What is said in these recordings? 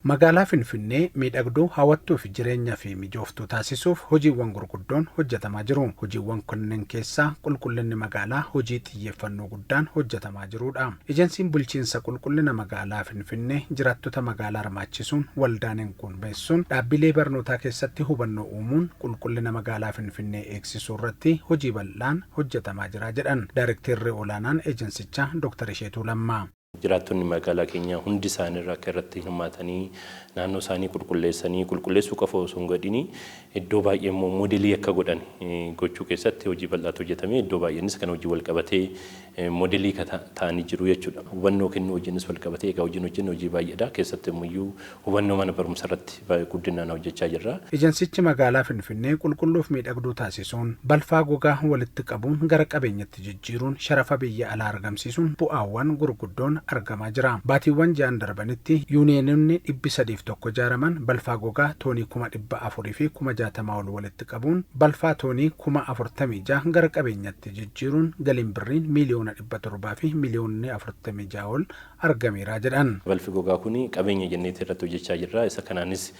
Magaalaa Finfinnee miidhagduu, hawwattuu fi jireenya fi mijooftuu taasisuuf hojiiwwan gurguddoon hojjetamaa jiru. Hojiiwwan kunneen keessaa qulqullinni magaalaa hojii xiyyeeffannoo guddaan hojjetamaa jirudha. Ejensiin bulchiinsa qulqullina magaalaa Finfinnee jiraattota magaalaa hirmaachisuun, waldaaleen gurmeessuun, dhaabbilee barnootaa keessatti hubannoo uumuun qulqullina magaalaa Finfinnee eegsisuu irratti hojii bal'aan hojjetamaa jira jedhan Daayirekteerri olaanaan ejensichaa Dr. Isheetuu Lammaa. Jiraattonni magaalaa keenyaa hundi isaaniirra akka irratti hirmaatanii naannoo isaanii qulqulleessanii, qulqulleessuu qofa osoo hin godhini iddoo baay'ee immoo moodelii akka godhan gochuu keessatti hojii bal'aatu hojjetame. Iddoo baay'eenis kan hojii wal qabatee moodelii ta'anii jiru jechuudha. Hubannoo kennuu hojiinis wal qabatee egaa hojiin hojjennu hojii baay'eedha. Keessatti immoo hubannoo mana barumsa irratti guddinaan hojjechaa jirra. Ejensichi magaalaa Finfinnee qulqulluuf miidhagduu taasisuun, balfaa gogaa walitti qabuun gara qabeenyatti jijjiiruun, sharafa biyya alaa argamsiisuun bu'aawwan gurguddoon argamaa jira. Baatiiwwan 6n darbanitti yuuniyeenonni 301 ijaaraman balfaa gogaa toonii 460,000 ol walitti qabuun, balfaa toonii 46,000 gara qabeenyatti jijjiiruun galiin birriin miiliyoona 700 fi miiliyoonni 46 ol argameera jedhan. Balfi gogaa kun qabeenya jenneeti irratti hojjechaa jirra. Isa kanaanis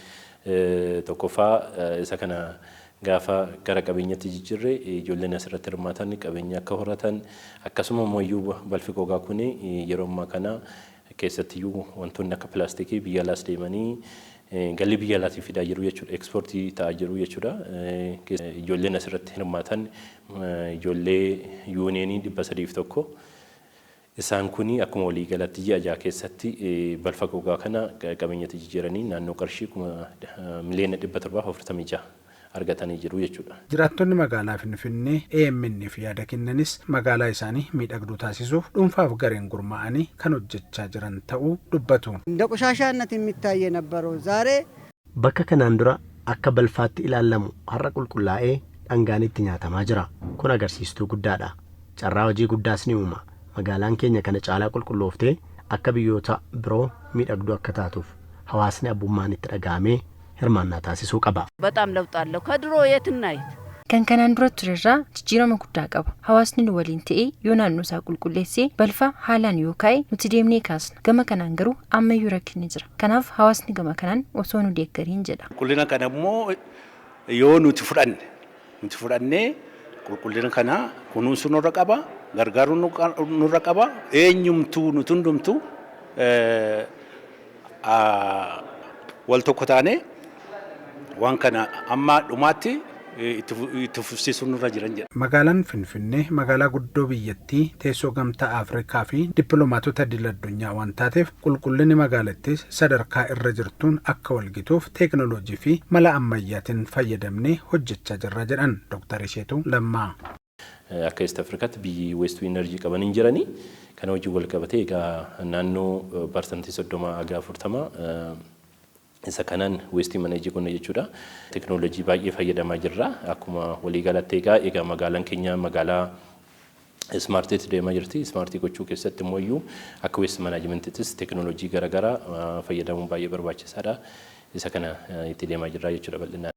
tokkoffaa isa kana gaafa gara qabeenyatti jijjiirre ijoolleen asirratti hirmaatan qabeenya akka horatan, akkasuma immoo balfi gogaa kun yeroo ammaa kana keessattiyyuu wantoonni akka pilaastikii biyya alaas deemanii galii biyya alaatii fidaa jiru jechuudha. Ekspoortii ta'aa jiru jechuudha. Ijoolleen asirratti hirmaatan ijoollee yuuniyeenii 301. Isaan kun akkuma waliigalatti ji'a 6 keessatti balfa gogaa kana qabeenyatti jijjiiranii naannoo qarshii 746,000,000 argatanii jiru jechuudha. Jiraattonni magaalaa Finfinnee AMN'f yaada kennanis magaalaa isaanii miidhagduu taasisuuf dhuunfaaf gareen gurmaa'anii kan hojjechaa jiran ta'uu dubbatu. እንደ ቆሻሻነት የሚታይ የነበረው ዛሬ Bakka kanaan dura akka balfaatti ilaalamu har'a qulqullaa'ee dhangaan itti nyaatamaa jira. Kun agarsiistuu guddaadha. Carraa hojii guddaas ni uuma. Magaalaan keenya kana caalaa qulqullooftee akka biyyoota biroo miidhagduu akka taatuuf hawaasni abbummaan itti dhaga'amee hirmaannaa taasisuu qaba. በጣም ለውጥ አለው። ከድሮ የትና የት። Kan kanaan dura turerraa jijjiirama guddaa qaba. Hawaasni nu waliin ta'ee yoo naannoo isaa qulqulleessee balfa haalaan yoo kaa'e nuti deemnee kaasna. Gama kanaan garuu ammayyuu rakkinni jira. Kanaaf hawaasni gama kanaan osoo nu deeggariin jedha. Qulqullina kana immoo yoo nuti fudhannee qulqullina kana kunuunsuu nurra qaba, gargaaruu nurra qaba, eenyumtuu nuti hundumtuu wal tokko taanee waan kana amma dhumaatti itti fufsiisuu nurra jiran jedha. Magaalaan Finfinnee magaalaa guddoo biyyattii, teessoo Gamtaa Afrikaa fi dippiloomaatota idil addunyaa waan taateef, qulqullinni magaalattiis sadarkaa irra jirtuun akka walgituuf teekinooloojii fi mala ammayyaatiin fayyadamnee hojjechaa jirra jedhan Dr. Isheetuu Lammaa. Akka East Afrikaatti biyyi waste energy qaban hin jiranii. Kana wajjin wal qabatee egaa naannoo 30% haga 40 isa kanaan waste manage goona jechuudha. Teekinooloojii baay'ee fayyadamaa jirra. Akkuma waliigalatti egaa magaalaan keenya magaalaa smartiitti deemaa jirti. Smart gochuu keessatti immoo iyyuu akka waste managementittis teekinooloojii garaagaraa fayyadamuun baay'ee barbaachisaadha. Isa kana itti deemaa jirra jechuudha bal'inaan.